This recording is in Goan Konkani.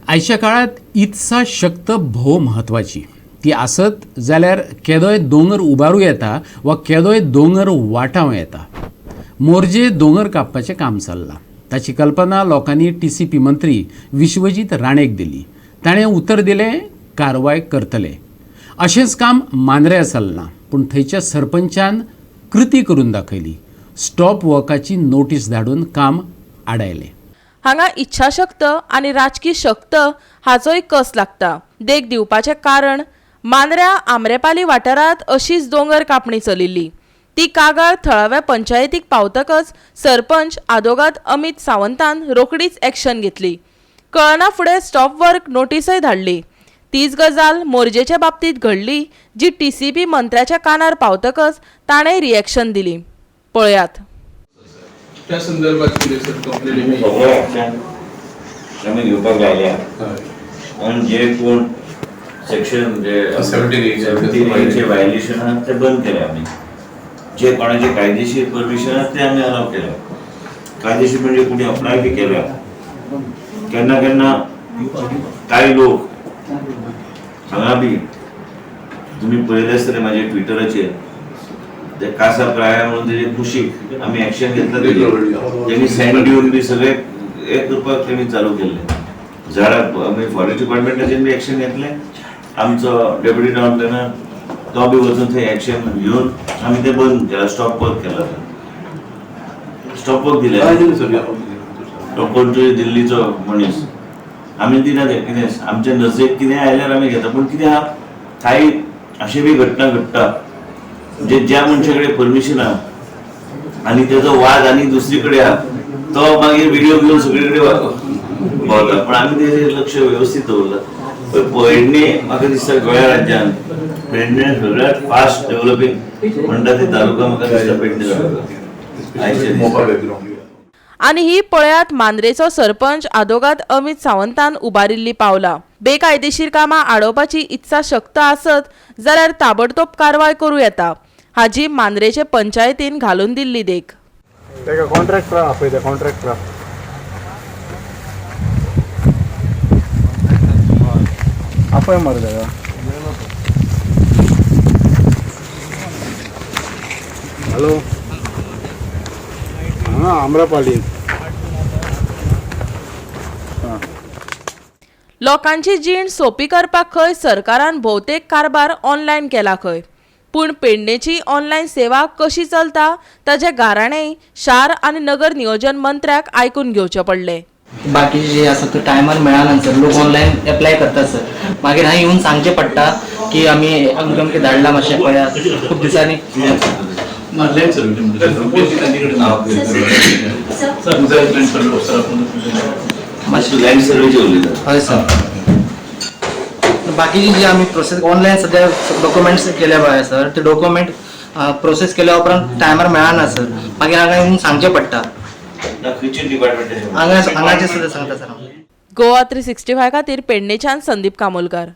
आयच्या काळांत इत्सा शक्त भोव म्हत्वाची. ती आसत जाल्यार केदोय दोंगर उबारूं येता वा केदोय दोंगर वाटावं येता. मोरजे दोंगर कापपाचें काम चल्लां. ताची कल्पना लोकांनी TCP मंत्री विश्वजीत राणेक दिली. ताणें उतर दिलें कारवाय करतले. अशेंच काम मांद्र्यां चल्लां, पूण थंयच्या सरपंचान कृती करून दाखयली. स्टॉप वर्काची नोटीस धाडून काम आडायलें. हांगा इच्छाशक्त आनी राजकी शक्त हाचोय कस लागता. देख दिवपाचें कारण मांद्र्या आम्रेपाली वाठारांत अशीच दोंगर कापणी चलिल्ली. ती कागाळ थळाव्या पंचायतीक पावतकच सरपंच आदोगाद अमित सावंतान रोखडीच एक्शन घेतली. कळना फुडें स्टॉप वर्क नोटीसय धाडली. तीच गजाल मोरजेच्या बाबतींत घडली, जी TCP मंत्र्याच्या कानार पावतकच ताणें रिएक्शन दिली. पळयात. त्या संदर्भात कितें सर कंप्लेन? सगळे ऍक्शन आमी घेवपाक लायल्या आनी जे कोण सेक्शन म्हणजे 17A 17A violation आहा ते बंद केले आमी. जे कोणाचे कायदेशीर परमिशन आहा ते आमी अलाव केले. कायदेशीर म्हणजे कोणी अप्लाय बी केल्या. केन्ना केन्ना कांय लोक हांगा बी तुमी पळयले आसतले माझ्या ट्विटराचेर, ते कासा प्राया म्हणून तेजे कुशीक आमी एक्शन घेतला तेजेर. तेणी सँड दिवन बी सगळे हे करपाक तेणी चालू केल्ले. झाडां आमी फॉरेस्ट डिपार्टमेंटाचेर बी एक्शन घेतले. आमचो डेप्युटी टावन प्लॅनर तो बी वचून थंय एक्शन घेवन आमी ते बंद केला, स्टॉप वर्क केला. स्टॉप वर्क दिले. तो कोण तरी दिल्लीचो मनीस. आमी दिना ते कितें आमच्या नजरेक कितें आयल्यार आमी घेता. पूण कितें आहा, कांय अशें बी घटना घडटा जे ज्या मनशा कडेन परमिशन आहा आनी तेजो वाद आनी दुसरी कडेन आहा, तो मागीर व्हिडिओ घेवन सगळे कडेन भोंवता. पण आमी तेजेर लक्ष वेवस्थीत दवरलां. पेडणे म्हाका दिसता गोंया राज्यान पेडणे सगळ्यात फास्ट डेव्हलपींग म्हणटा ते तालुका म्हाका दिसता पेडणे तालुका आयच्या दिसा. आनी ही पळयात मांद्रेचो सरपंच आदोगाद अमित सावंतान उबारिल्ली पावलां. बेकायदेशीर कामां आडोवपाची इत्सा शक्त आसत जाल्यार ताबडतोब कारवाय करूं येता, हाजी मांद्रेचे पंचायतीन घालून दिल्ली देख. तेका कॉन्ट्रॅक्टरा आपयता, कॉन्ट्रॅक्टरा आपय मरे तेका. हॅलो, हांगा आम्रपाली. लोकांची जीण सोंपी करपाक खंय सरकारान भोवतेक कारभार ऑनलायन केला खंय. पूण पेडणेची ऑनलायन सेवा कशी चलता ताचें गाराणेंय शार आनी नगर नियोजन मंत्र्याक आयकून घेवचें पडलें. बाकीचे जे आसा ते टायमार मेळना सर. लोक ऑनलायन एप्लाय करतात सर. मागीर हांवें येवन सांगचें पडटा की आमी अमकें अमकें धाडलां, मातशें पळयात खूब दिसांनी. Land survey land survey officer मातशें लँड सर्वेचे उलयता. हय सर. बाकीची जी आमी प्रोसेस ऑनलायन सद्या डॉक्युमेंट्स केल्या पळय सर, ते डॉक्युमेंट प्रोसेस केल्या उपरांत टायमार मेळना सर. मागीर हांगा येवन सांगचें पडटा. ना, खंयचे डिपार्टमेंटाचे? हांगा हांगाचे सुद्दां सांगता सर हांव. गोवा 365 खातीर पेडणेच्यान संदीप कामोलकार.